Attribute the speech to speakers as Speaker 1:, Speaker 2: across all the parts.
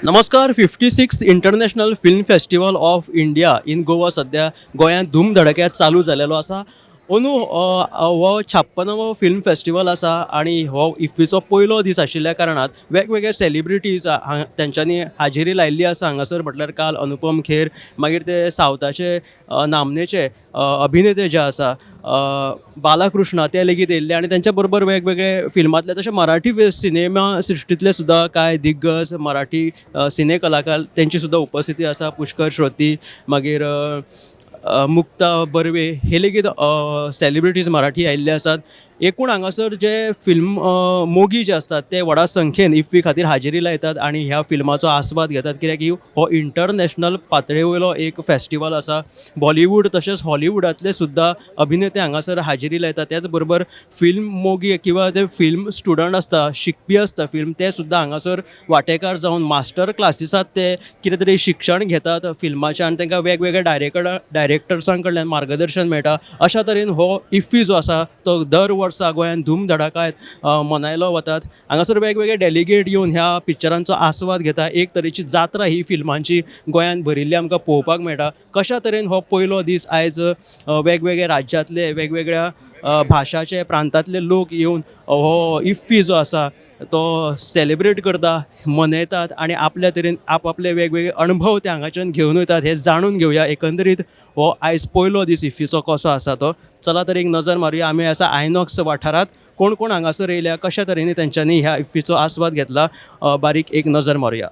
Speaker 1: नमस्कार. 56th International Film Festival of India in Goa सध्या गोंयांत धूमधडक्यात चालू जालेलो आसा. अंदू हो 56वो फिल्म फेस्टिवल आसा आनी हो इफ्फीचो पयलो दीस आशिल्ल्या कारणान वेगवेगळे सेलिब्रिटीज तेंच्यांनी हाजेरी लायिल्ली आसा हांगासर. म्हटल्यार काल अनुपम खेर, मागीर ते सावथाचे नामनेचे अभिनेते जे आसा बालाकृष्णा, ते लेगीत येयल्ले आनी तेंच्या बरोबर वेगवेगळे फिल्मांतले तशें मराठी सिनेमा सृश्टींतले सुद्दां कांय दिग्गज मराठी सिने कलाकार तेंची सुद्दां उपस्थिती आसा. पुष्कर श्रोती, मागीर मुक्ता बर्वे हे लेगीत सेलिब्रिटीज मराठी आयिल्ले आसात. एकूण हांगासर जे फिल्म मोगी जे आसतात ते व्हडा संख्येन इफ्फी खातीर हाजेरी लायतात आनी ह्या फिल्माचो आस्वाद घेतात, कित्याक की हो इंटरनॅशनल पातळे वयलो एक फेस्टिवल आसा. बॉलिवूड तशेंच हॉलिवुडांतले सुद्दां अभिनेते हांगासर हाजेरी लायतात. त्याच बरोबर फिल्म मोगी किंवा ते फिल्म स्टुडंट आसता, शिकपी आसता फिल्म, ते सुद्दां हांगासर वांटेकार जावन मास्टर क्लासीसात ते कितें तरी शिक्षण घेतात फिल्माचें आनी तांकां वेगवेगळे डायरेक्टर्सां कडल्यान मार्गदर्शन मेळटा. अशा तरेन हो इफ्फी जो आसा तो दर वर्सा गोंयांत धूमधडाक्यात मनयलो वतात. हांगासर वेगवेगळे डेलिगेट येवन ह्या पिक्चरांचो आस्वाद घेता. एक तरेची जात्रा ही फिल्मांची गोंयांत भरिल्ली आमकां पळोवपाक मेळटा. कशा तरेन हो पयलो दीस आयज वेगवेगळ्या राज्यांतले, वेगवेगळ्या भाशाचे, प्रांतांतले लोक येवन हो इफ्फी जो आसा तो सेलिब्रेट करता, मनयतात आनी आपल्या तरेन आपआपले वेगवेगळे अणभव ते हांगाच्यान घेवन वयतात, हें जाणून घेवया. एकंदरीत हो आयज पयलो दीस इफ्फीचो कसो आसा तो चला तर एक नजर मारुया. आमी आसा आयनॉक्स वाठारांत. कोण कोण हांगासर येयल्या, कशा तरेनी तेंच्यांनी ह्या इफ्फीचो आस्वाद घेतला, बारीक एक नजर मारुया.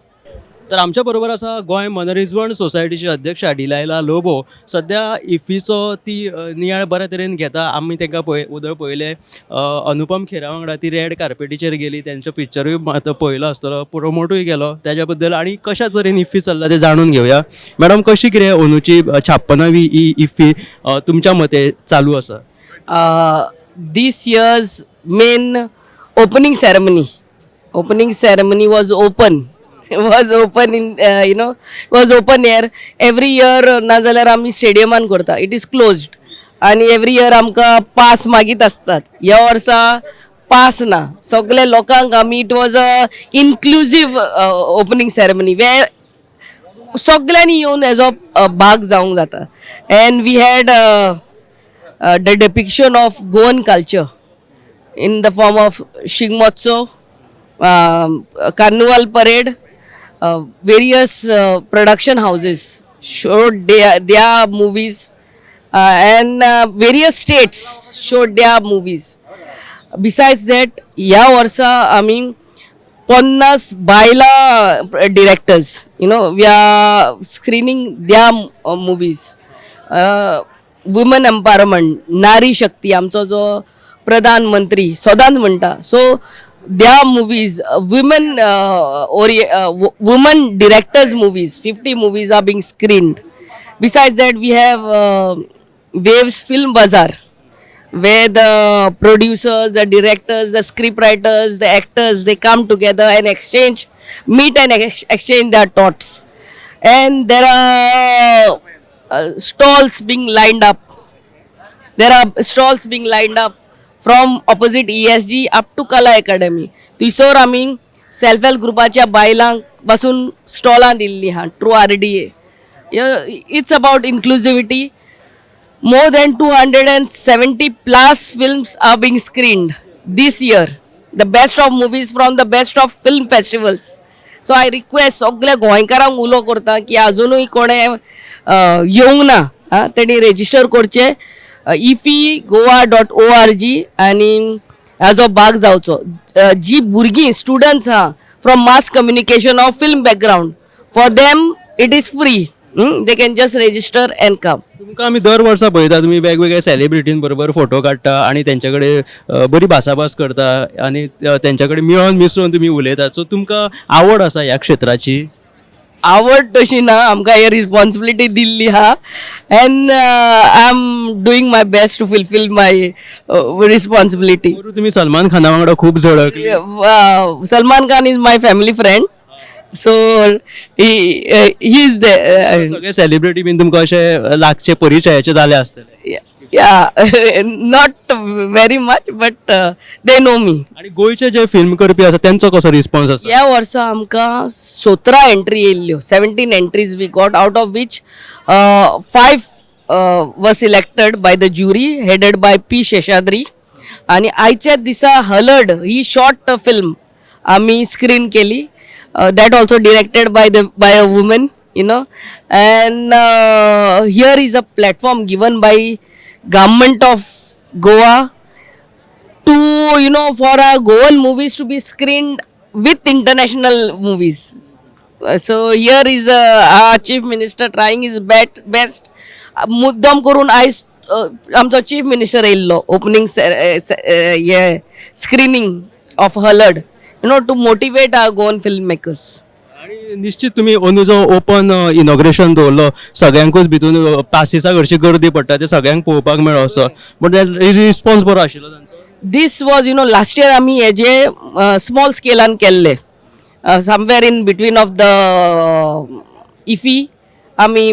Speaker 1: तर आमच्या बरोबर आसा गोंय मनरिजवण सोसायटीची अध्यक्षा डिलायला लोबो. सध्या इफ्फीचो ती नियाळ बऱ्या तरेन घेता. आमी तांकां पळय उदळ पळयलें, अनुपम खेरा वांगडा ती रेड कार्पेटीचेर गेली. तेंचो पिक्चरूय आतां पळयलो आसतलो, प्रोमोटूय केलो. त्याच्या बद्दल आनी कशा तरेन इफ्फी चल्ला तें जाणून घेवया. मॅडम, कशी कितें अंदूची 56वी ही इफ्फी तुमच्या मते चालू आसा?
Speaker 2: This year's main opening ceremony was open in you know was open air. Every year नाजाल्यार आमी स्टेडियमान करता, it is closed आनी एवरी इयर आमकां पास मागीत आसतात. ह्या वर्सा पास ना, सगळे लोकांक आमी, it was a inclusive opening ceremony way सगळ्यांनी येवन हेजो भाग जावंक जाता and we had the depiction of Goan culture in the form of Shigmotsav, Carnival parade, various production houses showed their movies, and various states showed their movies. Besides that, ह्या वर्सा आमी 50 बायलां directors, we are screening their movies. Women empowerment, नारी शक्ती, आमचो जो प्रधानमंत्री सदांच म्हणटा, so their movies, women directors' movies, 50 movies are being screened. Besides that, we have Waves Film Bazaar, where the producers, the directors, the script writers, the actors, they come together and exchange, meet and exchange their thoughts. And there are stalls being lined up. There are stalls being lined up from opposite ESG up to Kala Academy. थंयसर आमी self help ग्रुपाच्या बायलांक पासून स्टॉलां दिल्लीं आहा through RDA. It's about inclusivity. More than 270 plus films are being screened this year, the best of movies from the best of film festivals. So I request सगल्या गोंयकारांक, उलो करता की अजुनूय कोणें येवंक ना, आं, तेणी रेजिस्टर करचें ifigoa.org आनी हाजो भाग जावचो. जी भुरगीं स्टुडंट्स आहा from mass communication or film background, for them it is free. They can just register and come.
Speaker 1: तुमकां आमी दर वर्सा पळयता, तुमी वेगवेगळ्या सेलिब्रिटीं बरोबर फोटो काडटा आनी तेंचे कडेन बरी भासाभास करता आनी तेंच्या कडेन मेळोन मिसळून तुमी उलयतात. सो तुमकां आवड आसा ह्या क्षेत्राची?
Speaker 2: आवड तशी ना, आमकां हे रिस्पॉन्सिबिलिटी दिल्ली आहा and I am doing my best to fulfill my responsibility.
Speaker 1: पोरूं तुमी सलमान खाना वांगडा खूब झळकली.
Speaker 2: Salman Khan is my family friend, so he is the
Speaker 1: सगळे सेलिब्रिटी बीन तुमकां अशे लागचे परिचयाचे जाले आसतले.
Speaker 2: Yeah, not very much, but they know me.
Speaker 1: आणि गोंयचे जे फिल्म करपी आसा तेंचो कसो रिस्पॉन्स आसा?
Speaker 2: ह्या वर्सा आमकां 17 entry येयल्ल्यो. 17 entries we got, out of which five were selected by the jury headed by P Seshadri. आनी आयच्या दिसा हलड ही शॉर्ट फिल्म आमी स्क्रीन केली, that also directed by a woman. And here is a platform given by government of Goa to for our Goan movies to be screened with international movies. So here is our chief minister trying his best. मुद्दम करून आयज आमचो chief minister येयल्लो opening hey screening of Halad to motivate our Goan film makers.
Speaker 1: आणि निश्चित तुमी अंदू जो ओपन इनॉग्रेशन दवरलो, सगळ्यांकूच भितून पासिसा घरची गर्दी पडटा, ते सगळ्यांक पळोवपाक मेळ्ळो असो, बट रिस्पॉन्स बरो आशिल्लो तांचो.
Speaker 2: This was last year आमी हेजे स्मॉल स्केलान केल्ले, somewhere in between of the IFFI. आमी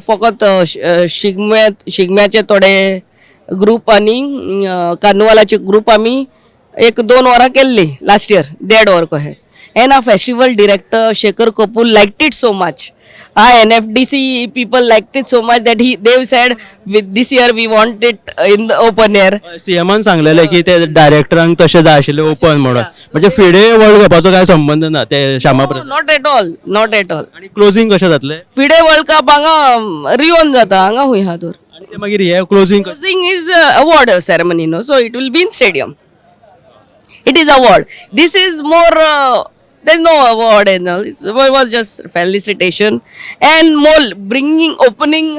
Speaker 2: फकत शिगम्याचे थोडे ग्रूप आनी कार्निवालाचे ग्रूप आमी एक दोन वरां केल्ली लास्ट इयर, देड वर कशें. And our festival director Shekhar Kapur liked it so much. Our NFDC people liked it so much that he they said, with this year we want it in the open air.
Speaker 1: सीएमान सांगलेले की ते डायरेक्टरांक तशें जाय आशिल्लें open म्हणून, म्हणजे FIDE world कपाचो काय संबंद ना ते Shyama
Speaker 2: No,
Speaker 1: Prasad?
Speaker 2: Not at all, not at all.
Speaker 1: आणि क्लोजींग कशें जातलें?
Speaker 2: फिडे वर्ल्ड कप हांगा रियोन जाता, हांगा खंय आहा तर?
Speaker 1: आणि ते मागीर हे closing?
Speaker 2: Closing is award ceremony, no? So it will be in stadium. It is award. This is more, there's no award and all. It was just felicitation and more bringing, opening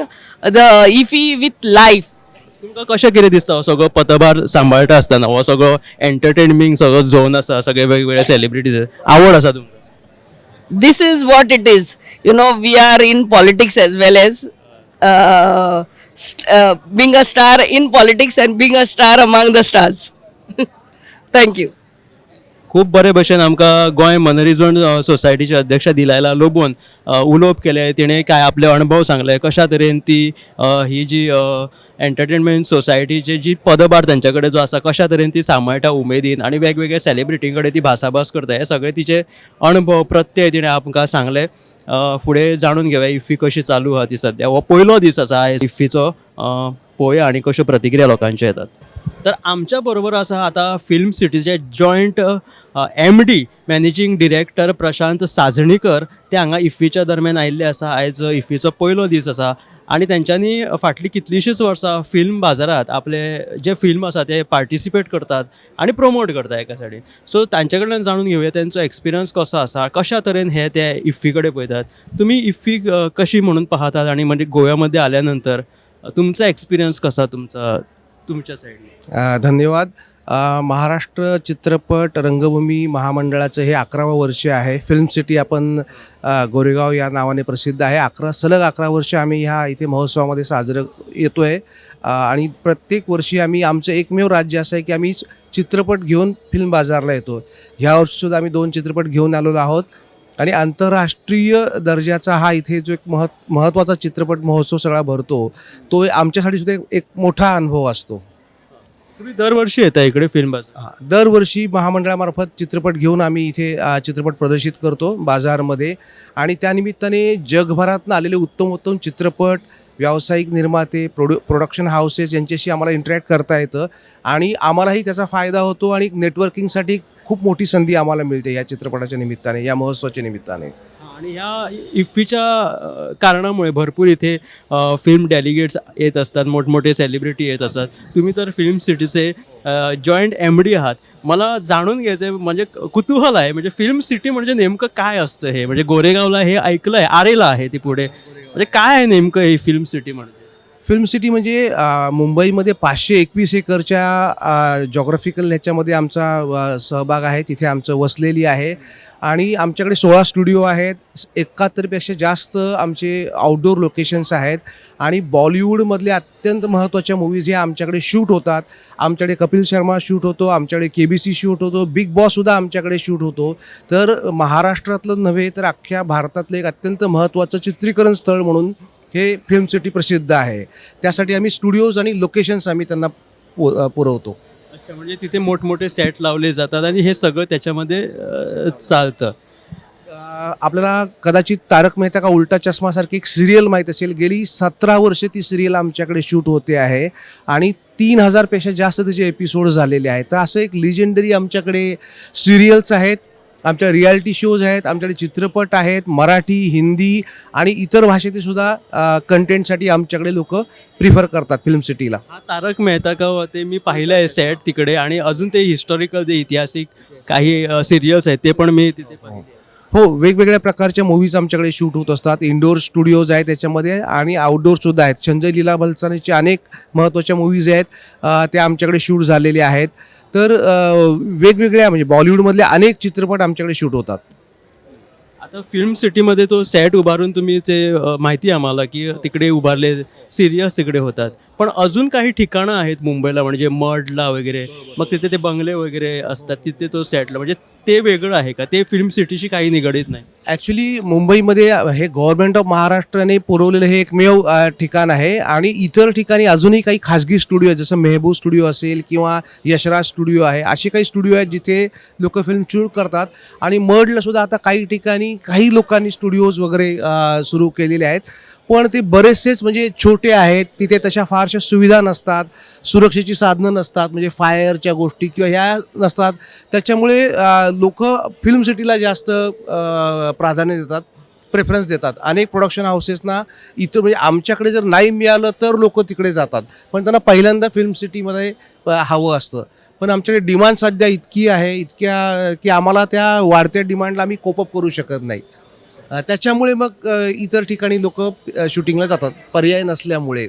Speaker 2: the IFFI with life.
Speaker 1: तुमकां कशें कितें दिसता, हो सगळो पदभार सांबाळटा आसतना, हो सगळो एंटरटेनमींग सगळो झोन आसा, सगळे वेगवेगळे सेलिब्रिटीज, आवड आसा तुमकां?
Speaker 2: This is what it is. We are in politics as well as being a star in politics and being a star among the stars. Thank you.
Speaker 1: खूब बरे भशेन आमकां गोंय मनरिजवण सोसायटीचे अध्यक्ष दिलायला लोबोन उलोवप केलें. तिणें कांय आपले अणभव सांगले, कशा तरेन ती ही जी एंटरटेनमेंट सोसायटीची जी पदभार तेंच्या कडेन जो आसा, कशा तरेन ती सांबाळटा उमेदीन आनी वेगवेगळ्या सेलिब्रिटीं कडेन ती भासाभास करता, हे सगळे तिचे अणभव प्रत्यय तिणें आमकां सांगले. फुडें जाणून घेवया इफ्फी कशी चालू आहा ती. सद्या हो पयलो दीस आसा इफ्फीचो. पळोवया आनी कश्यो प्रतिक्रिया लोकांच्यो येतात. तर आमच्या बरोबर आसा आतां film सिटीचे joint MD, managing director Prashant Sajnikar. ते हांगा इफ्फीच्या दरम्यान आयिल्ले आसा. आयज इफ्फीचो पयलो दीस आसा आनी तेंच्यांनी फाटलीं कितलींशींच वर्सां फिल्म बाजारांत आपले जे फिल्म आसा ते पार्टिसिपेट करतात आनी प्रमोट करता एका सायडीन. सो तांचे कडल्यान जाणून घेवया तेंचो एक्सपिरियन्स कसो आसा, कशा तरेन हे ते इफ्फी कडेन पळयतात. तुमी इफ्फी कशी म्हणून पाहतात आणि म्हणजे गोव्यामध्ये आल्यानंतर तुमचा एक्सपिरियन्स कसा तुमचा, तुमच्या साईडने?
Speaker 3: धन्यवाद. महाराष्ट्र चित्रपट रंगभूमी महामंडळाचं हे 11वं वर्ष आहे. फिल्म सिटी आपण गोरेगाव या नावाने प्रसिद्ध आहे. 11, सलग 11 वर्ष आम्ही ह्या इथे महोत्सवामध्ये साजरं येतो आहे आणि प्रत्येक वर्षी आम्ही, आमचं एकमेव राज्य असं आहे की आम्ही चित्रपट घेऊन फिल्म बाजारला येतो. ह्या वर्षीसुद्धा आम्ही दोन चित्रपट घेऊन आलेलो आहोत आणि आंतरराष्ट्रीय दर्जाचा हा इथे जो एक महत्त्वाचा चित्रपट महोत्सव सगळा भरतो, तो आमच्यासाठी सुद्धा एक मोठा अनुभव असतो.
Speaker 1: तुम्ही दरवर्षी येता इकडे फिल्म बाजार?
Speaker 3: हा, दरवर्षी महामंडळामार्फत चित्रपट घेऊन आम्ही इथे चित्रपट प्रदर्शित करतो बाजारमध्ये आणि त्यानिमित्ताने जगभरातनं आलेले उत्तम उत्तम चित्रपट, व्यावसायिक निर्माते, प्रोडक्शन हाऊसेस यांच्याशी आम्हाला इंटरॅक्ट करता येतं आणि आम्हालाही त्याचा फायदा होतो आणि नेटवर्किंगसाठी खूप मोठी संधी आम्हाला मिळते या चित्रपटाच्या निमित्ताने, या महोत्सवाच्या निमित्ताने.
Speaker 1: आणि ह्या इफ्फीच्या कारणामुळे भरपूर इथे फिल्म डेलिगेट्स येत असतात, मोठमोठे सेलिब्रिटी येत असतात. तुम्ही तर फिल्म सिटीचे जॉईंट एमडी आहात. मला जाणून घ्यायचं आहे, म्हणजे कुतूहल आहे, म्हणजे फिल्म सिटी म्हणजे नेमकं काय असतं हे? म्हणजे गोरेगावला हे ऐकलं आहे, आरेला आहे ती पुढे, म्हणजे काय आहे नेमकं हे फिल्म सिटी म्हणजे?
Speaker 3: फिल्म सिटी म्हणजे मुंबईमध्ये 521 एकरच्या जॉग्राफिकल ह्याच्यामध्ये आमचा सहभाग आहे. तिथे आमचं वसलेली आहे आणि आमच्याकडे 16 स्टुडिओ आहेत, 71पेक्षा जास्त आमचे आउटडोअर लोकेशन्स आहेत आणि बॉलिवूडमधले अत्यंत महत्त्वाच्या मूवीज ह्या आमच्याकडे शूट होतात. आमच्याकडे कपिल शर्मा शूट होतो, आमच्याकडे केबीसी शूट होतो, बिग बॉससुद्धा आमच्याकडे शूट होतो. तर महाराष्ट्रातलं नव्हे तर अख्ख्या भारतातलं एक अत्यंत महत्त्वाचं चित्रीकरण स्थळ म्हणून हे फिल्म सिटी प्रसिद्ध आहे. त्यासाठी आम्ही स्टुडिओज आणि लोकेशन्स आम्ही त्यांना पुरवतो.
Speaker 1: अच्छा, म्हणजे तिथे मोठमोठे सेट लावले जातात आणि हे सगळं त्याच्यामध्ये चालतं.
Speaker 3: आपल्याला कदाचित तारक मेहता का उलटा चष्मासारखी एक सिरियल माहीत असेल. गेली 17 वर्षे ती सिरियल आमच्याकडे शूट होते आहे आणि 3000पेक्षा जास्त त्याचे एपिसोड झालेले आहेत. तर असं एक लिजेंडरी आमच्याकडे सिरियल्स आहेत, आमच्या रियालिटी शोज आहेत, आमच्याकडे चित्रपट आहेत. मराठी, हिंदी आणि इतर भाषेतील सुद्धा कंटेंटसाठी आमच्याकडे लोक प्रिफर करतात फिल्म सिटीला.
Speaker 1: हा तारक मेहता का ते मी पाहिलं आहे सेट तिकडे आणि अजून ते हिस्टॉरिकल जे ऐतिहासिक काही सिरियल्स आहेत ते पण मी तिथे पाहिले.
Speaker 3: हो, वेगवेगळ्या प्रकारच्या मूव्हीज आमच्याकडे शूट होत असतात. इंडोर स्टुडिओज आहेत त्याच्यामध्ये आणि आउटडोअरसुद्धा आहेत. संजय लीला भन्साळीचे अनेक महत्त्वाच्या मूव्हीज आहेत, त्या आमच्याकडे शूट झालेल्या आहेत. तर वेगवेगळ्या म्हणजे बॉलिवूडमधले अनेक चित्रपट आमच्याकडे शूट होतात.
Speaker 1: आता फिल्म सिटीमध्ये तो सेट उभारून तुम्ही ते माहिती आहे आम्हाला की तिकडे उभारले, सिरियस तिकडे होतात, पण अजून काही ठिकाणं आहेत मुंबईला, म्हणजे मढला वगैरे, मग तिथे ते बंगले वगैरे असतात, तिथे तो सेटला, म्हणजे ते वेगळं आहे का? ते फिल्म सिटीशी काही निगडीत नाही?
Speaker 3: ॲक्च्युली मुंबईमध्ये हे गव्हर्नमेंट ऑफ महाराष्ट्राने पुरवलेलं हे एकमेव ठिकाण आहे आणि इतर ठिकाणी अजूनही काही खाजगी स्टुडिओ आहेत, जसं मेहबूब स्टुडिओ असेल किंवा यशराज स्टुडिओ आहे, असे काही स्टुडिओ आहेत जिथे लोक फिल्म शूट करतात. आणि मढला सुद्धा आता काही ठिकाणी काही लोकांनी स्टुडिओज वगैरे सुरू केलेले आहेत, पण ते बरेचसेच म्हणजे छोटे आहेत. तिथे तशा फारशा सुविधा नसतात, सुरक्षेची साधनं नसतात, म्हणजे फायरच्या गोष्टी किंवा ह्या नसतात. त्याच्यामुळे लोक फिल्म सिटीला जास्त प्राधान्य देतात, प्रेफरन्स देतात. अनेक प्रोडक्शन हाऊसेसना इथं म्हणजे आमच्याकडे जर नाही मिळालं तर लोक तिकडे जातात, पण त्यांना पहिल्यांदा फिल्म सिटीमध्ये हवं असतं. पण आमच्याकडे डिमांड सध्या इतकी आहे, इतक्या की आम्हाला त्या वाढत्या डिमांडला आम्ही कोपअप करू शकत नाही. त्याच्यामुळे मग इतर ठिकाणी लोक शूटिंगला जातात पर्याय नसल्यामुळे.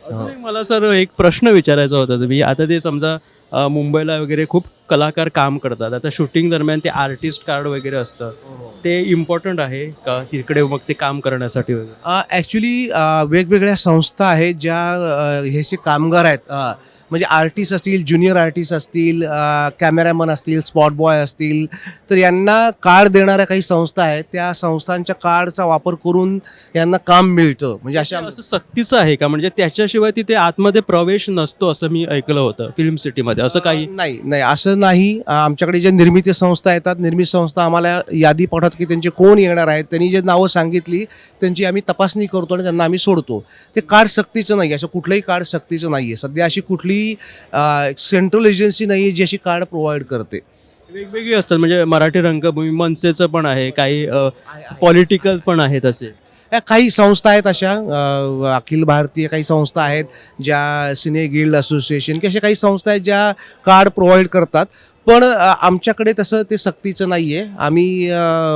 Speaker 1: अजून एक मला सर एक प्रश्न विचारायचा होता. तुम्ही आता ते समजा मुंबईला वगैरे खूप कलाकार काम करतात, आता शूटिंग दरम्यान ते आर्टिस्ट कार्ड वगैरे असतं, ते इम्पॉर्टंट आहे का तिकडे मग ते काम करण्यासाठी वगैरे?
Speaker 3: ॲक्च्युली वेगवेगळ्या संस्था आहेत ज्या हे जे कामगार आहेत, म्हणजे आर्टिस्ट असतील, ज्युनियर आर्टिस्ट असतील, कॅमेरामन असतील, स्पॉट बॉय असतील, तर यांना कार्ड देणाऱ्या काही संस्था आहेत. त्या संस्थांच्या कार्डचा वापर करून यांना काम मिळतं. म्हणजे अशा
Speaker 1: असं सक्तीचं आहे का? म्हणजे त्याच्याशिवाय तिथे आतमध्ये प्रवेश नसतो असं मी ऐकलं होतं फिल्म सिटीमध्ये, असं काही?
Speaker 3: नाही नाही, असं नाही. आमच्याकडे जे निर्मिती संस्था येतात, निर्मिती संस्था आम्हाला यादी पाठवतात की त्यांचे कोण येणार आहेत. त्यांनी जे नावं सांगितली त्यांची आम्ही तपासणी करतो आणि त्यांना आम्ही सोडतो. ते कार्ड सक्तीचं नाही, असं कुठलंही कार्ड सक्तीचं नाही आहे. सध्या अशी कुठलीही सेंट्रल एजन्सी नाही आहे जी अशी कार्ड प्रोव्हाइड करते.
Speaker 1: वेगवेगळी असतात, म्हणजे मराठी रंगभूमी मनसेचं पण आहे, काही पॉलिटिकल पण आहेत असे.
Speaker 3: या काही संस्था आहेत अशा अखिल भारतीय काही संस्था आहेत ज्या सिने गिल्ड असोसिएशन की अशा काही संस्था आहेत ज्या कार्ड प्रोव्हाइड करतात, पण आमच्याकडे तसं ते सक्तीचं नाही आहे. आम्ही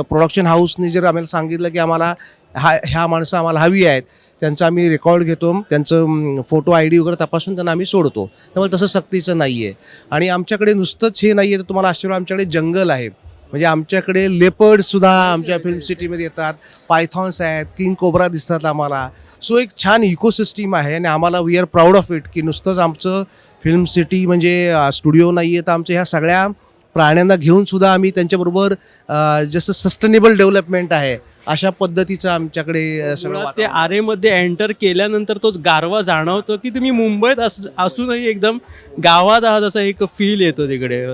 Speaker 3: प्रोडक्शन हाऊसने जर आम्हाला सांगितलं की आम्हाला ह्या माणसं आम्हाला हवी आहेत, त्यांचा आम्ही रेकॉर्ड घेतो, त्यांचं फोटो आयडी वगैरे तपासून त्यांना आम्ही सोडतो. त्यामुळे तसं सक्तीचं नाही आहे. आणि आमच्याकडे नुसतंच हे नाही आहे, तर तुम्हाला आश्चर्य, आमच्याकडे जंगल आहे. म्हणजे आमच्याकडे लेपर्डसुद्धा आमच्या फिल्म सिटीमध्ये येतात, पायथॉन्स आहेत, किंग कोबरा दिसतात आम्हाला. सो एक छान इकोसिस्टीम आहे आणि आम्हाला we are proud of it की नुसतंच आमचं फिल्म सिटी म्हणजे स्टुडिओ नाही आहे, तर आमच्या ह्या सगळ्या प्राण्यांना घेऊन सुद्धा आम्ही त्यांच्याबरोबर जसं सस्टेनेबल डेव्हलपमेंट आहे अशा पद्धतीचं आमच्याकडे सगळं
Speaker 1: मुळात ते
Speaker 3: वातावरण.
Speaker 1: आरेमध्ये एंटर केल्यानंतर तोच गारवा जाणवतो की तुम्ही मुंबईत असूनही एकदम गावात आहात असा एक फील येतो तिकडे.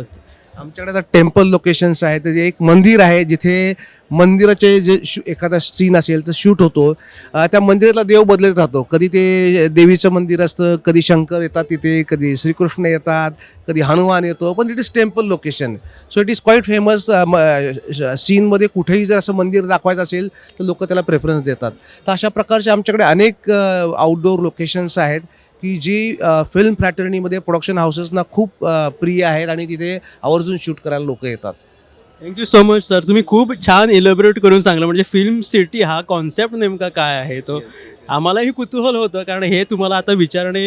Speaker 3: आमच्याकडे आता टेम्पल लोकेशन्स आहेत. त्याचे एक मंदिर आहे जिथे मंदिराचे जे एखादा सीन असेल तर शूट होतो. त्या मंदिरातला देव बदलत राहतो. कधी ते देवीचं मंदिर असतं, कधी शंकर येतात तिथे, कधी श्रीकृष्ण येतात, कधी हनुमान येतो, पण it is temple location, so it is quite famous. सीनमध्ये कुठेही जर असं मंदिर दाखवायचं असेल तर लोक त्याला प्रेफरन्स देतात. तर अशा प्रकारचे आमच्याकडे अनेक आउटडोअर लोकेशन्स आहेत की जी फिल्म फ्रॅटर्निटीमध्ये प्रोडक्शन हाऊसेसना खूप प्रिय आहेत आणि तिथे आवर्जून शूट करायला लोक येतात.
Speaker 1: Thank you so much sir, तुम्ही खूप छान एलेबरेट करून सांगलं, म्हणजे फिल्म सिटी हा कॉन्सेप्ट नेमका काय आहे तो आम्हालाही कुतूहल होतं, कारण हे तुम्हाला आता विचारणे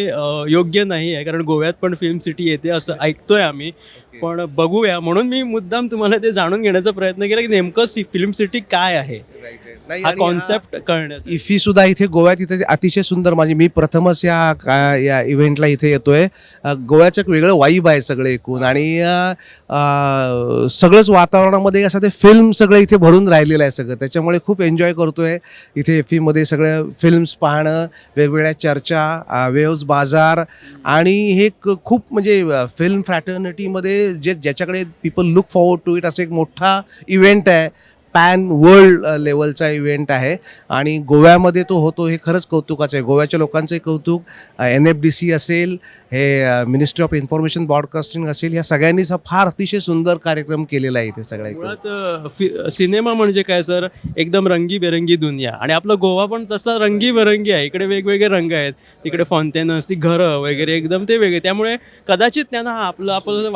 Speaker 1: योग्य नाही आहे, कारण गोव्यात पण फिल्म सिटी येते असं ऐकतोय आम्ही, पण बघूया म्हणून मी मुद्दाम तुम्हाला ते जाणून घेण्याचा प्रयत्न केला की नेमकं फिल्म सिटी काय आहे
Speaker 3: नाही,
Speaker 1: हा
Speaker 3: आणि
Speaker 1: कॉन्सेप्ट कळण्यासाठी.
Speaker 3: इफी सुद्धा इथे गोव्यात इथे अतिशय सुंदर. माझी मी प्रथमच या इव्हेंटला इथे येतोय. गोव्याचं एक वेगळं वाईब आहे सगळं एकूण आणि अ, अ, सगळंच वातावरणामध्ये असं ते फिल्म सगळं इथे भरून राहिलेलं आहे सगळं, त्याच्यामुळे खूप एन्जॉय करतोय इथे इफीमध्ये सगळं फिल्म्स. फिल्म्स पाहणं, वेगवेगळ्या चर्चा, वेव्ज बाजार आणि हे खूप म्हणजे फिल्म फ्रॅटर्निटीमध्ये जे ज्याच्याकडे people look forward to it असं एक मोठा इव्हेंट आहे. पॅन वर्ल्ड लेवलचा इव्हेंट आहे आणि गोव्यामध्ये तो होतो हे खरंच कौतुकाचं आहे. गोव्याच्या लोकांचंही कौतुक. एनएफडीसी असेल, हे मिनिस्ट्री ऑफ इन्फॉर्मेशन ब्रॉडकास्टिंग असेल, या सगळ्यांनीच हा फार अतिशय सुंदर कार्यक्रम केलेला आहे इथे सगळ्या.
Speaker 1: मुळात सिनेमा म्हणजे काय सर, एकदम रंगीबेरंगी दुनिया आणि आपलं गोवा पण तसा रंगीबेरंगी आहे. इकडे वेगवेगळे रंग आहेत, तिकडे फॉन्टेनस, ती घरं वगैरे एकदम ते वेगळे, त्यामुळे कदाचित त्यांना आपलं आपलं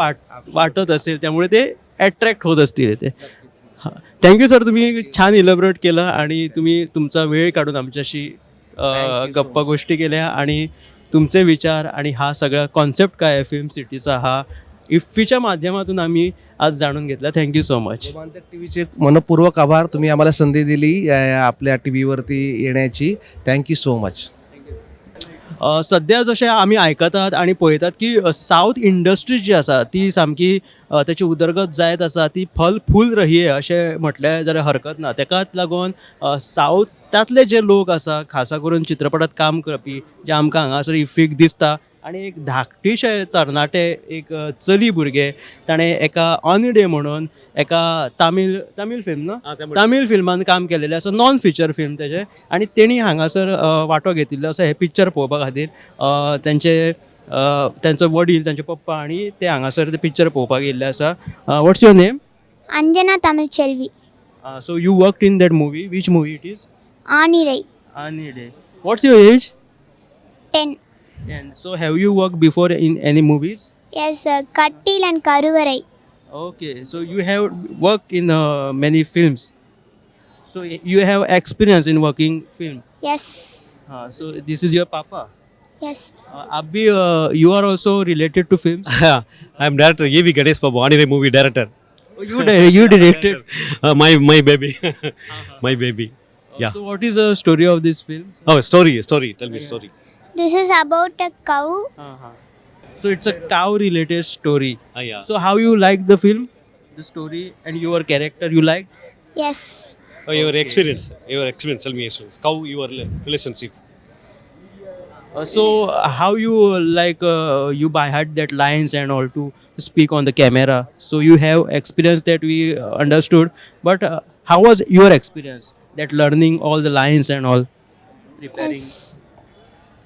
Speaker 1: वाटत असेल, त्यामुळे ते अट्रॅक्ट होत असतील ते. हां, thank you sir, तुम्ही छान इलॅबोरेट केलं आणि तुम्ही तुमचा वेळ काढून आमच्याशी
Speaker 3: Thank you so
Speaker 1: गप्पा
Speaker 3: much.
Speaker 1: गोष्टी केल्या आणि तुमचे विचार आणि हा सगळा कॉन्सेप्ट काय आहे फिल्म सिटीचा हा इफ्फीच्या माध्यमातून आम्ही आज जाणून घेतला. Thank you so much.
Speaker 3: Gomantak टीव्हीचे मनपूर्वक आभार. तुम्ही आम्हाला संधी दिली आपल्या टी व्हीवरती येण्याची. Thank you so much.
Speaker 1: सध्या जशें आमी आयकतात आनी पळयतात की सावथ इंडस्ट्री जी आसा ती सामकी तेची उदरगत जायत आसा, ती फल फूल रही है अशें म्हटलें जाल्यार हरकत ना. तेकाच लागून सावथांतले जे लोक आसा, खासा करून चित्रपटात काम करपी जे आमकां हांगासर इफ्फीक दिसता आनी एक धाकटीशे तरणाटे एक चली भुरगें ताणें एका ऑन डे म्हणून एका तामील तामील फिल्म न्हू, तामील फिल्मान काम केलेलें आसा, नॉन फिचर फिल्म तेजें, आनी तेणी हांगासर वांटो घेतिल्लो आसा हें पिक्चर पळोवपा खातीर. तेंचे तेंचो वडील, तेंचे पप्पा आनी ते हांगासर ते पिक्चर पळोवपाक येयल्ले आसा. What's your name?
Speaker 4: Anjana Tamil Selvi.
Speaker 1: So you worked in that movie. Which movie it is?
Speaker 4: Aanirai.
Speaker 1: Aanirai. What's your age?
Speaker 4: 10.
Speaker 1: 10. So have you work before in any movies?
Speaker 4: Yes, Kattil and Karuvarai.
Speaker 1: Okay, so you have worked in many films. So you have experience in working film.
Speaker 4: Yes.
Speaker 1: So this is your papa.
Speaker 4: Yes.
Speaker 1: आप भी you are also related to films.
Speaker 5: I am director A.V. Ganesh Babu, Anire movie director.
Speaker 1: Oh, you directed.
Speaker 5: My baby, my baby. Yeah.
Speaker 1: So what is the story of this film?
Speaker 5: Oh, story, story. Tell me story.
Speaker 4: This is about a cow.
Speaker 1: So it's a cow related story.
Speaker 5: Yeah.
Speaker 1: So how you like the film, the story and your character you like?
Speaker 4: Yes.
Speaker 5: Oh, your experience, your experience. Tell me experience. How your relationship?
Speaker 1: So how you like you by heart that lines and all to speak on the camera? So you have experience that we understood, but how was your experience that learning all the lines and all preparing?
Speaker 4: Yes.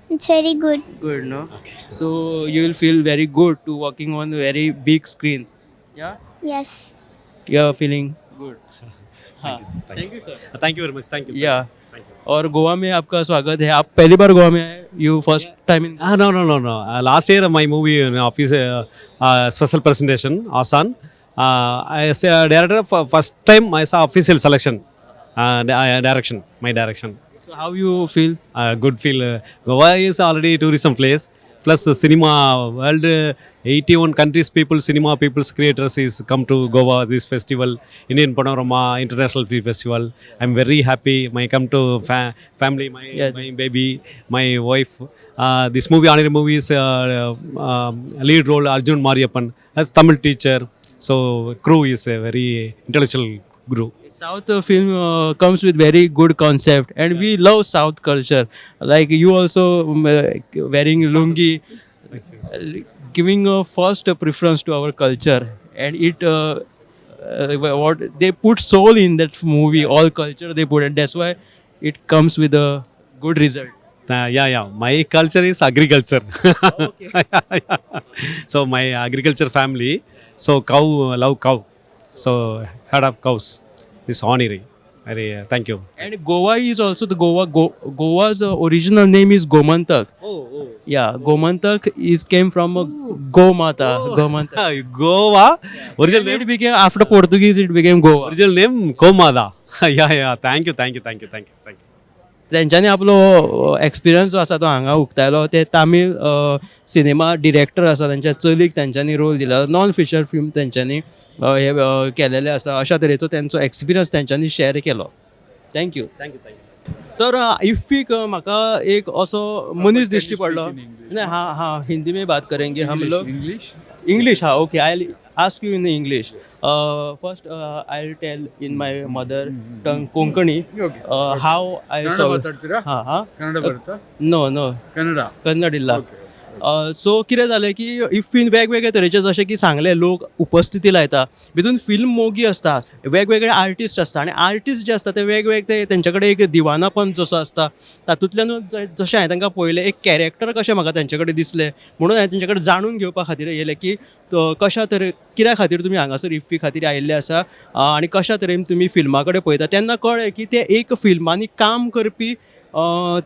Speaker 4: It's very good.
Speaker 1: Good, no? So you will feel very good to working on very big screen. Yeah,
Speaker 4: Yes.
Speaker 1: You are feeling good.
Speaker 5: Thank you.
Speaker 1: Thank you sir.
Speaker 5: Thank you very much. Thank you.
Speaker 1: Yeah.
Speaker 5: Thank you.
Speaker 1: और गोवा में आपका स्वागत है. आप पहली bar Goa में आए? You first time in?
Speaker 5: Ah, no, no, no, no. Last year my movie in office special presentation, Asan. I as a director, for first time I saw official selection, direction, my direction.
Speaker 1: So how you feel?
Speaker 5: Good feel. Goa is already tourism place. Plus the cinema world, 81 countries people, cinema people's creators is come to Goa this festival, Indian Panorama International Film Festival. I'm very happy. My come to family, my my baby, my wife. This movie, Anir movie is lead role Arjun Mariappan, as Tamil teacher. So crew is a very intellectual crew.
Speaker 1: South film comes with very good concept, and we love South culture. Like you also wearing lungi, giving a first preference to our culture, and it what they put soul in that movie, all culture they put, and that's why it comes with a good result.
Speaker 5: Yeah. My culture is agriculture. So my agriculture family, so cow, love cow. So herd of cows is honorary. Very, thank you.
Speaker 1: And Goa is also the Goa Goa's original name is Gomantak.
Speaker 5: Oh.
Speaker 1: Yeah, Gomantak is came from a Gomata. Gomantak.
Speaker 5: Goa, original
Speaker 1: Then
Speaker 5: name,
Speaker 1: it became after Portuguese it became Goa.
Speaker 5: Original name Komada. Yeah. Thank you, thank you, thank you, thank you, thank you.
Speaker 1: तेंच्यांनी आपलो experience जो आसा तो हांगा उक्तायलो. ते तामील cinema director आसा, तेंच्या चलीक तेंच्यांनी रोल दिला, नॉन फिचर फिल्म तेंच्यांनी हे केलेलें आसा. अशा तरेचो तेंचो एक्सपिरियन्स तेंच्यांनी शेअर केलो. Thank you.
Speaker 5: Thank you, thank you.
Speaker 1: तर इफ्फीक म्हाका एक असो मनीस दिश्टी पडलो. नाही, हां हां, हिंदी में बात करेंगे हम लोग.
Speaker 6: इंग्लिश.
Speaker 1: इंग्लिश, हाँ, okay. I ask you in English. First I will tell in my mother tongue Konkani.
Speaker 6: Okay.
Speaker 1: How I
Speaker 6: Kannada
Speaker 1: saw.
Speaker 6: ಮಾತಾಡ್ತೀರಾ?
Speaker 1: हां हां.
Speaker 6: ಕನ್ನಡ ಬರುತ್ತಾ?
Speaker 1: No no.
Speaker 6: Kannada.
Speaker 1: Kannada ಇಲ್ಲ. सो कितें जालें की इफ्फीन वेगवेगळे तरेचे, जशें की सांगलें, लोक उपस्थिती लायता. भितून फिल्म मोगी आसता, वेगवेगळे आर्टिस्ट आसता आनी आर्टिस्ट जे आसता ते वेगवेगळे, ते तेंचे कडेन एक दिवानापन जसो आसता, तातूंतल्यानूच जशें हांवें तांकां पळयलें, एक कॅरेक्टर कशें म्हाका तेंचे कडेन दिसलें, म्हणून हांवें तेंचे कडेन जाणून घेवपा खातीर येयलें की तो कशा तरे कित्या खातीर तुमी हांगासर इफ्फी खातीर आयिल्ले आसा आनी कशा तरेन तुमी फिल्मा कडेन पळयता. तेन्ना कळ्ळें की ते एक फिल्मांनी काम करपी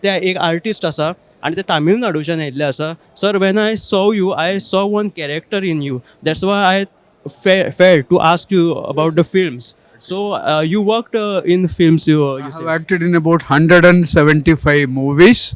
Speaker 1: त्या एक आर्टिस्ट आसा आनी ते तामिळनाडूच्यान आयिल्ले आसा. Sir, when I saw you, I saw one character in you. That's why I felt to ask you about the films. So you worked in films, you
Speaker 6: I have acted in about 175 movies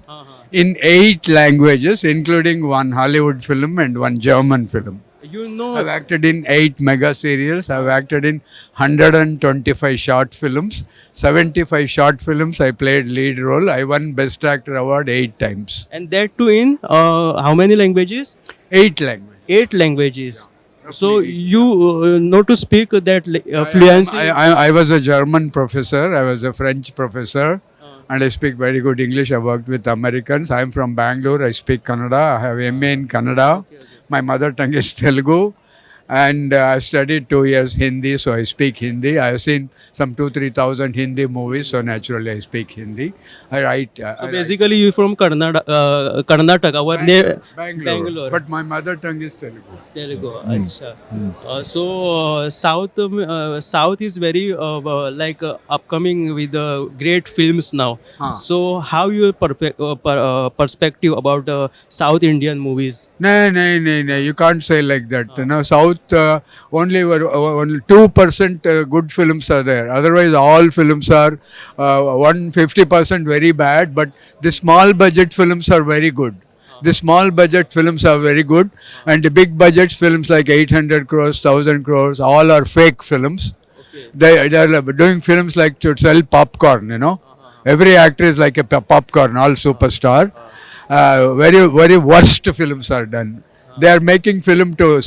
Speaker 6: in eight languages, including one Hollywood film and one German film.
Speaker 1: You know.
Speaker 6: I've acted in eight mega serials. I've acted in 125 short films. 75 short films, I played lead role. I won Best Actor award eight times.
Speaker 1: And that too in how many languages?
Speaker 6: Eight languages.
Speaker 1: Eight languages. So you know to speak that fluency.
Speaker 6: I was a German professor. I was a French professor. And I speak very good English. I worked with Americans. I'm from Bangalore. I speak Kannada. I have MA in Kannada. My mother tongue is Telugu. And I studied 2 years Hindi, so I speak Hindi. I have seen some 2, 3,000 Hindi movies, so naturally I speak Hindi. I write.
Speaker 1: So
Speaker 6: I write.
Speaker 1: Basically you from Karnataka, Karnataka, our
Speaker 6: Bangalore.
Speaker 1: Bangalore.
Speaker 6: But my mother tongue is Telugu.
Speaker 1: Telugu. Acha. So South is very like upcoming with great films now.
Speaker 6: Huh.
Speaker 1: So how your perspective about South Indian movies?
Speaker 6: No, no, no, no. You can't say like that. South only 2% good films are there. Otherwise, all films are 150% very bad. But the small budget films are very good. The small budget films are very good, and the big budget films like 800 crores, 1000 crores, all are fake films. They are doing films like to sell popcorn. Every actor is like a popcorn, all superstar. Very, very worst films are done. They are making film to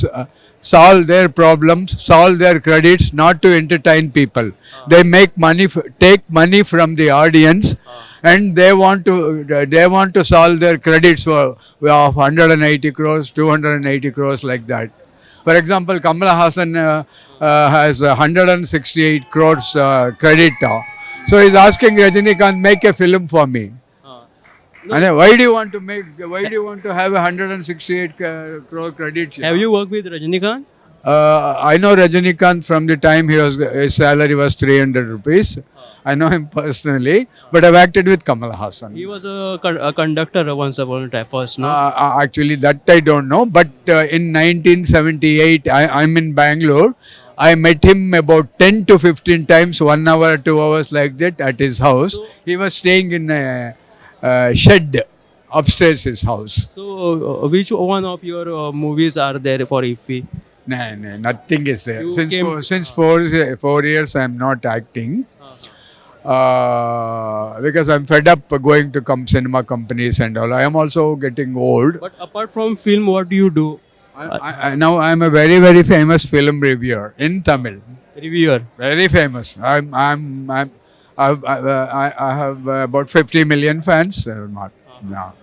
Speaker 6: solve their problems, solve their credits, not to entertain people. They make money, take money from the audience, and they want to solve their credits of 180 crores, 280 crores, like that. For example, Kamala Hassan has 168 crores credit. So he's asking Rajinikanth, "Make a film for me." And why do you want to make? Why do you want to have a 168 crore credit?
Speaker 1: Have you worked with Rajinikanth?
Speaker 6: I know Rajinikanth from the time he was his salary was 300 rupees. I know him personally, but I've acted with Kamal Hassan.
Speaker 1: He was a conductor once upon a time first, no?
Speaker 6: Actually, that I don't know. But in 1978, I'm in Bangalore. I met him about 10 to 15 times, 1 hour, 2 hours like that at his house. He was staying in a shed upstairs his house.
Speaker 1: So which one of your movies are there for IFFI?
Speaker 6: No, nothing is there.
Speaker 1: You
Speaker 6: Since 4 years, I'm not acting. Because I'm fed up going to come cinema companies and all. I am also getting old.
Speaker 1: But apart from film, what do you do?
Speaker 6: Now I'm a very, very famous film reviewer in Tamil.
Speaker 1: Reviewer.
Speaker 6: Very famous. I'm I have about 50 million fans. Not no,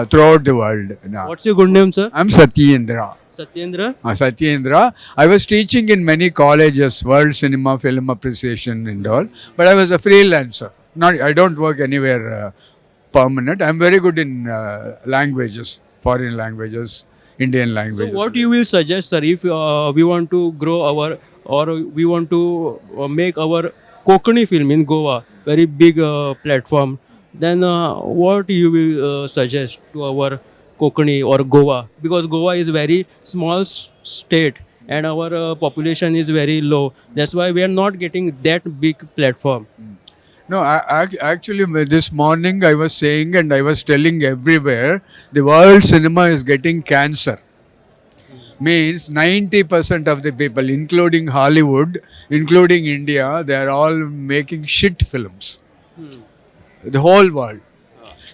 Speaker 6: throughout the world. No.
Speaker 1: What's your good name, sir?
Speaker 6: I'm Satyendra.
Speaker 1: Satyendra.
Speaker 6: Satyendra. I was teaching in many colleges, World Cinema Film Appreciation and all, but I was a freelancer. Not, I don't work anywhere permanent. I'm very good in languages, foreign languages, Indian
Speaker 1: So
Speaker 6: languages.
Speaker 1: what you will suggest, sir, if we want to grow our or we want to make our Kokani film in Goa very big platform, then what you will suggest to our Kokani or Goa? Because Goa is very small state and our population is very low. That's why we are not getting that big platform.
Speaker 6: No, actually, this morning I was saying and I was telling everywhere, the world cinema is getting cancer. Means 90% of the people, including Hollywood, including India, they are all making shit films. The whole world.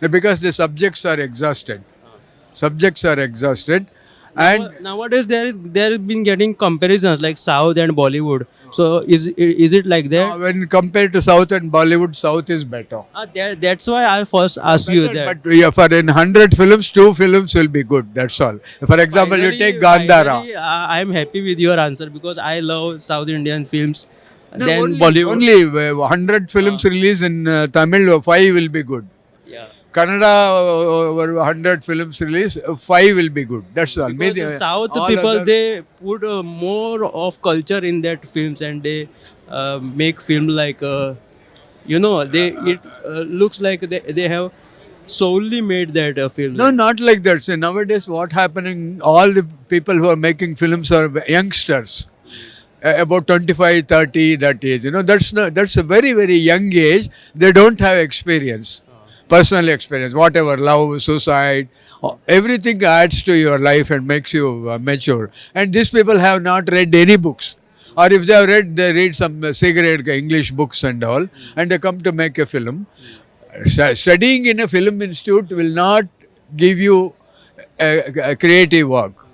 Speaker 6: Because the subjects are exhausted. Subjects are exhausted. And
Speaker 1: Nowadays there has been getting comparisons like South and Bollywood. So is it like that?
Speaker 6: When compared to South and Bollywood, South is better.
Speaker 1: That's why I first asked you
Speaker 6: Better,
Speaker 1: that.
Speaker 6: but yeah, for in 100 films, two films will be good. That's all. For example, you
Speaker 1: Finally-
Speaker 6: take Gandhara.
Speaker 1: Finally, I am happy with your answer because I love South Indian films
Speaker 6: No,
Speaker 1: than
Speaker 6: only,
Speaker 1: Bollywood.
Speaker 6: Only 100 films released in Tamil, 5 will be good.
Speaker 1: Yeah.
Speaker 6: Kannada, 100 films released, 5 will be good. That's all.
Speaker 1: Because
Speaker 6: Maybe,
Speaker 1: the South
Speaker 6: all
Speaker 1: people, they put more of culture in that films, and they make film like they it looks like they have solely made that film.
Speaker 6: No, not like that. See, nowadays, what happening? All the people who are making films are youngsters, about 25, 30, that age. You know, that's no, that's a very, very young age. They don't have experience, personal experience, whatever, love, suicide, everything adds to your life and makes you mature. And these people have not read any books. Or if they have read, they read some cigarette English books and all, and they come to make a film. Studying in a film institute will not give you a creative work.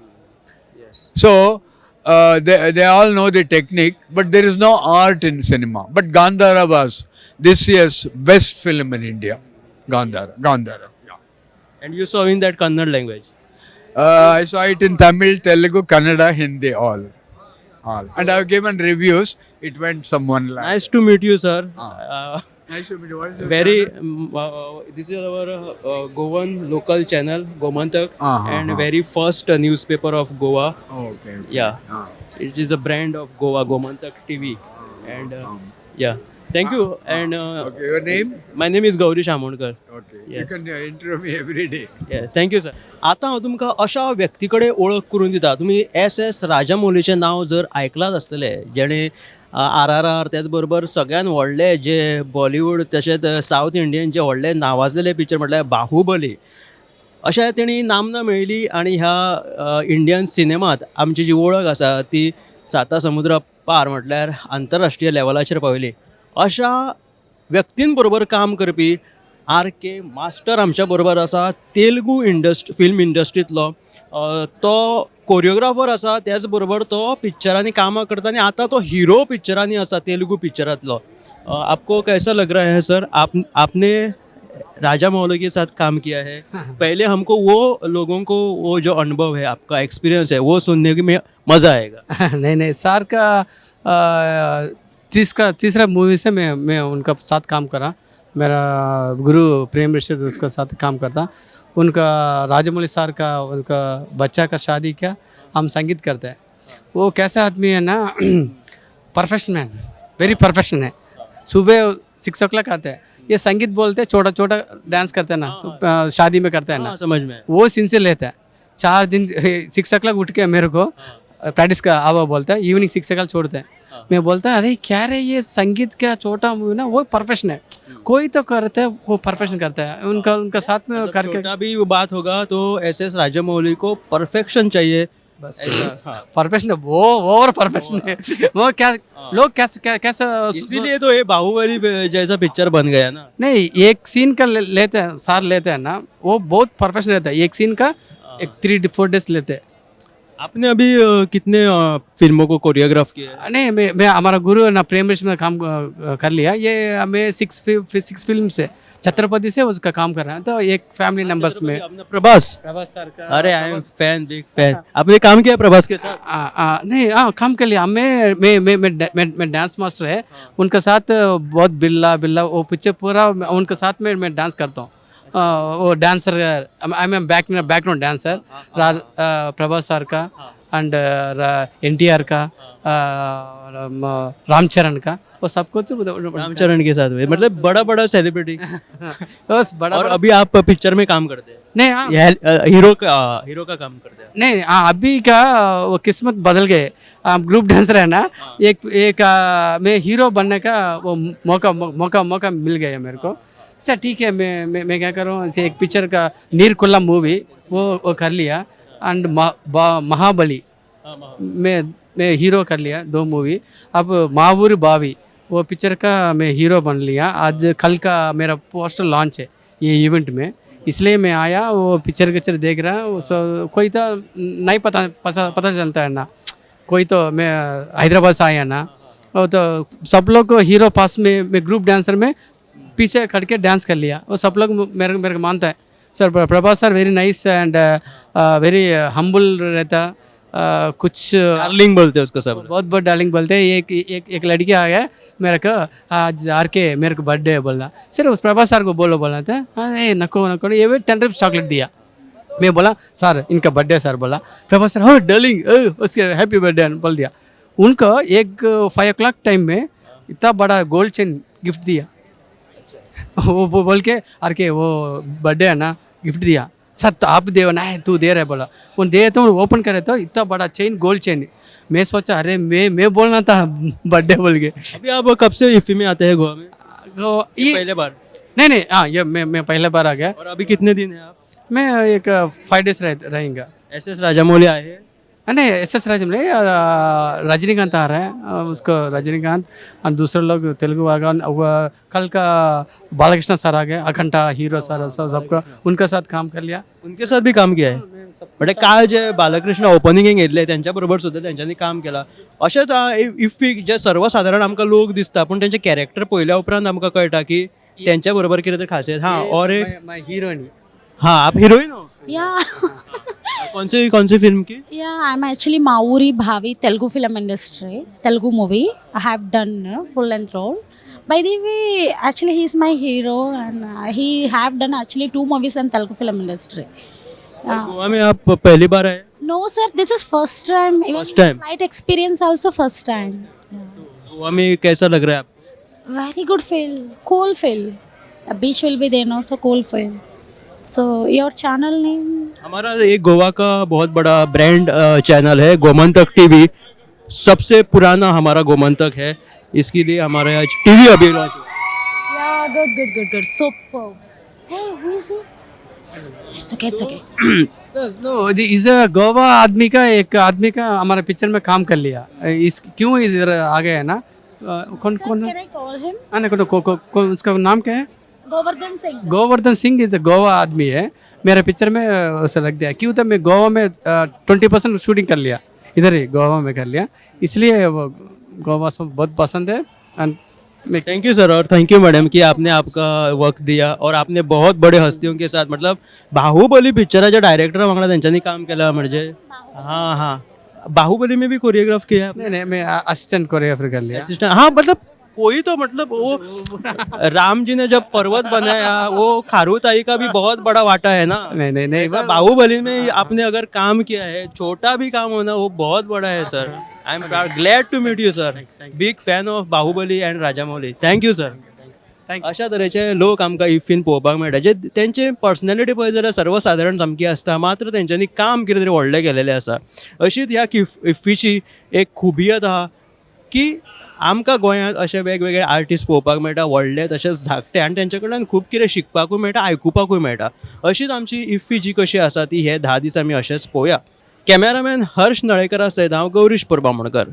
Speaker 6: So they all know the technique, but there is no art in cinema. But Gandhara was this year's best film in India. Gandhara. Gandhara. Yeah.
Speaker 1: And you saw in that Kannada language.
Speaker 6: I saw it in Tamil, Telugu, Kannada, Hindi, all. All. And I have given reviews. It went some 1 lakh.
Speaker 1: Nice to meet you, sir.
Speaker 6: Nice to meet you. What is your
Speaker 1: Very
Speaker 6: channel?
Speaker 1: This is our Goan local channel, Gomantak, and very first newspaper of Goa.
Speaker 6: Oh, okay.
Speaker 1: Yeah. It is a brand of Goa, Gomantak TV. And yeah, thank you. And
Speaker 6: Okay, your name?
Speaker 1: My name is Gauri Shamonkar.
Speaker 6: Okay. You
Speaker 1: Yes.
Speaker 6: can interview me every day.
Speaker 1: Yes, thank you sir. आतां हांव तुमकां अशा व्यक्ती कडेन वळख करून दिता. तुमी एस एस राजामौलीचें नांव जर आयकलांच आसतलें, जेणें आर आर आर, त्याच बरोबर सगळ्यान व्हडले जे बॉलिवूड तशेंच सावथ इंडियन जे व्हडले नांवाजलेले पिक्चर म्हटल्यार बाहुबली, अशें तेणी नामना मेळयली आनी ह्या इंडियन सिनेमांत आमची जी वळख आसा ती साता समुद्रा पार म्हटल्यार आंतरराष्ट्रीय लेवलाचेर पावयली. अशा व्यक्तीं बरोबर काम करपी आर के मास्टर आमच्या बरोबर आसा. तेलुगू फिल्म इंडस्ट्रींतलो तो कोरियोग्राफर आसा, त्याच बरोबर तो पिक्चरांनी कामां करता आनी आतां तो हिरो पिक्चरांनी आसा, तेलुगू पिक्चरांतलो. आपको कैसा लग रहा है सर? आपने राजा मौली के साथ काम किया है पहले. हमको वो लोगों को वो जो अनुभव है, आपका एक्सपीरियंस है, वो सुनने में मज़ा आएगा.
Speaker 7: नहीं, सर का तीसरा तीसरा मूवी से मैं उनका साथ काम करा. मेरा गुरु प्रेम ऋषि उसका साथ काम करता. उनका राजमौली सर का उनका बच्चा का शादी किया, हम संगीत करते हैं. वो कैसा आदमी है ना, परफेक्शन मैन, वेरी परफेक्शन है. सुबह 6 ओ क्लॉक आते हैं, ये संगीत बोलते हैं, छोटा छोटा डांस करते हैं ना, शादी में करते हैं ना.
Speaker 1: हाँ, समझ में.
Speaker 7: वो सिंसियर लेता है. 4 दिन 6 ओ क्लॉक उठ के मेरे को प्रैक्टिस का आवा बोलता है. इवनिंग 6 ओ क्लॉक छोड़ते हैं. मैं बोलता है, अरे क्या रे, ये संगीत का छोटा मूवी ना, वो परफेक्शन है. कोई तो करते है, वो परफेक्शन करता है. उनका उनका साथ में
Speaker 1: मतलब
Speaker 7: करके
Speaker 1: छोटा भी बात होगा तो एस एस राजामौली को परफेक्शन चाहिए.
Speaker 7: बस.
Speaker 1: हाँ.
Speaker 7: परफेक्शन, वो ओवर परफेक्शन है. वो क्या लोग कैसे क्या कैसा
Speaker 1: इसीलिए तो ये बाहुबली जैसा पिक्चर बन गया ना.
Speaker 7: नहीं, एक सीन का लेते हैं सार लेते हैं ना, वो बहुत परफेक्शन रहता है. एक सीन का एक 3-4 डेज लेते हैं.
Speaker 1: आपने अभी कितने फिल्मों को कोरियोग्राफ किया है?
Speaker 7: नहीं, मैं हमारा गुरु ना प्रेम ऋषि में काम कर लिया. ये मैं सिक्स सिक्स फिल्म से, छत्रपति से उसका काम कर रहा है, तो एक फैमिली नंबर्स में.
Speaker 1: अपना प्रभास.
Speaker 7: प्रभास सर का.
Speaker 1: अरे, I am fan, big fan. आपने काम किया प्रभास के साथ?
Speaker 7: नहीं, हाँ, काम कर लिया. मैं डांस मास्टर है उनके साथ. बहुत बिल्ला बिल्ला वो पिक्चर पूरा उनके साथ में मैं डांस करता हूँ. वो dancer, I am background dancer Prabhas sir का एंड एनटीआर का, रामचरण का, वो सबको तो
Speaker 1: रामचरण के साथ में, मतलब बड़ा बड़ा सेलिब्रिटी.
Speaker 7: बस बड़ा
Speaker 1: और
Speaker 7: बड़ा.
Speaker 1: अभी आप पिक्चर में काम करते हैं?
Speaker 7: नहीं, हाँ.
Speaker 1: हीरो का काम करते हैं?
Speaker 7: नहीं, हाँ, अभी का वो किस्मत बदल गए. ग्रुप डांसर है ना, एक एक मैं हीरो बनने का वो मौका मौका मौका मिल गया मेरे को. अच्छा ठीक है, मैं क्या करूँ, ऐसे एक पिक्चर का नीरकुल्ला मूवी वो कर लिया एंड महाबली मैं हीरो कर लिया, दो मूवी. अब मावूर बावी वो पिक्चर का मैं हीरो बन लिया. आज कल का मेरा पोस्टर लॉन्च है ये इवेंट में. इसलिए मैं आया, वो पिक्चर विक्चर देख रहा, वो सब कोई तो नहीं पता पता पता चलता है ना। कोई तो मैं हैदराबाद से आया ना, वो तो सब लोग को हीरो पास में मैं ग्रुप डांसर में पीछे खड़ के डांस कर लिया। वो सब लोग मेरे मेरे को मानता है, sir Prabhas sir very nice and very humble रहता, कुछ
Speaker 1: डार्लिंग बोलते हैं उसको सब।
Speaker 7: बहुत बहुत डार्लिंग बोलते हैं। एक एक एक लड़की आ गया मेरे को, आज are के मेरे को बर्थडे है बोला। सर उस प्रभास सर को बोलो बोला था। हाँ ए नको नको, ये भी 10 रुपीज चॉकलेट दिया। मैं बोला सर इनका बर्थडे सर बोला। प्रभास सर हो डार्लिंग उसके हैप्पी बर्थडे बोल दिया। उनको एक 5 o'clock time में इतना बड़ा गोल्ड चेन गिफ्ट दिया। वो बोल के are के वो बर्थडे है ना, गिफ्ट दिया। सर तो आप दे ना है, तू दे रहे बोला। वो दे तो ओपन करे तो इतना बड़ा चेन, गोल्ड चेन। मैं सोचा अरे मैं बोलना था बर्थडे बोल के।
Speaker 1: अभी आप कब से इफ्फी में आते हैं गोवा में?
Speaker 7: तो ये
Speaker 1: पहले बार?
Speaker 7: नहीं नहीं, हाँ ये मैं पहले बार आ गया।
Speaker 1: और अभी कितने दिन है आप?
Speaker 7: मैं एक 5 डेज रहेंगा।
Speaker 1: एस एस राजामौली आए हैं?
Speaker 7: नहीं, एस एस राजमौली, रजनीकांत आ रहा है, उसको रजनीकांत और दूसरे लोग तेलुगु आ गए। वो कल का बालकृष्ण सर आ गए, अखंडा हीरो सर, सब सबका उनका साथ काम कर लिया।
Speaker 1: उनके साथ भी काम किया है? म्हणजे काल जे बालकृष्ण ओपनिंगेक येयल्ले त्यांच्या बरोबर सुद्दां तेंच्यांनी काम केलां। अशेंच इफ्फीक जे सर्वसादारण आमकां लोक दिसता पूण तेंचे कॅरेक्टर पळयल्या उपरांत आमकां कळटा की तेंच्या बरोबर कितें तरी खासियत हा। और एक
Speaker 7: मैं हीरोइन।
Speaker 1: हाँ, आप हिरोइन हो?
Speaker 8: Yeah.
Speaker 1: कौन सी फिल्म की?
Speaker 8: Yeah, I'm actually Maa Oori Bhaavi, Telugu film industry, Telugu movie. I have done a full length role. By the way, actually he's my hero and he have done actually two movies in Telugu film industry.
Speaker 1: और गोवा में आप पहली bar आए?
Speaker 8: No sir, this is first time. Even
Speaker 1: First time.
Speaker 8: Flight experience also first time. Yeah.
Speaker 1: Goa में कैसा लग रहा है आपको?
Speaker 8: Very good feel, cool feel. A beach will be there, no, so cool feel. So your channel name?
Speaker 1: हमारा एक गोवा का बहुत बड़ा ब्रांड चैनल है गोमंतक टीवी। सबसे पुराना हमारा गोमंतक है, इसके लिए हमारे आज टीवी अभी लॉन्च हुआ।
Speaker 8: Yeah, good, good, good, good. Super. Hey, who is he? It's okay, it's okay.
Speaker 7: No, is Goa Aadmi का एक आदमी का हमारे पिक्चर में काम कर लिया। इस क्यों इधर आ गए है ना, कौन
Speaker 8: Sir,
Speaker 7: कौन?
Speaker 8: can I call him?
Speaker 7: हाँ, नहीं, कौन, कौन, कौन, उसका नाम क्या है?
Speaker 8: Govardhan Singh.
Speaker 7: Govardhan Singh is Goa आदमी है। मेरे पिक्चर में उसे रख दिया। क्यों तो मैं गोवा में 20% शूटिंग कर लिया, इधर ही गोवा में कर लिया, इसलिए वो गोवा सब बहुत पसंद है एंड मैं
Speaker 1: thank you sir Aur thank you madam कि आपने आपका वक्त दिया और आपने बहुत बड़े हस्तियों के साथ, मतलब बाहुबली पिक्चराच्या डायरेक्टर वांगडा तेंच्यांनी काम केलां। म्हणजे हाँ हाँ, बाहुबली में भी कोरियोग्राफ किया है?
Speaker 7: नहीं नहीं, मैं असिस्टेंट कोरियोग्राफर कर लिया।
Speaker 1: असिस्टेंट, हाँ। मतलब कोई तो, मतलब वो राम जी ने जब पर्वत बनाया, वो खारूताई का भी बहुत बड़ा वाटा है ना।
Speaker 7: नहीं नहीं नहीं।
Speaker 1: ऐसा बाहुबली में आपने अगर काम किया है, छोटा भी काम होना वो बहुत बड़ा है। Sir, I am glad to meet you sir, big fan of Baahubali and Rajamouli. Thank you sir.
Speaker 7: Thank
Speaker 1: अशा तरेचे लोक आमकां इफ्फीन पळोवपाक मेळटा, जे तेंचे पर्सनॅलिटी पळयत जाल्यार सर्वसादारण सामकी आसता, मात्र तेंच्यांनी काम कितें तरी व्हडलें केलेलें आसा। अशीच ह्या इफ्फीची एक खुबियत आहा की आमकां गोंयांत अशे वेगवेगळे आर्टिस्ट पळोवपाक मेळटा, व्हडले तशेंच धाकटे, आनी तेंचे कडल्यान खूब कितें शिकपाकूय मेळटा, आयकुपाकूय मेळटा। अशीच आमची इफ्फी जी कशी आसा ती हे 10 दीस आमी अशेंच पळोवया। कॅमेरामॅन हर्ष नळेकरा सयत हांव गौरीश परबामणकर।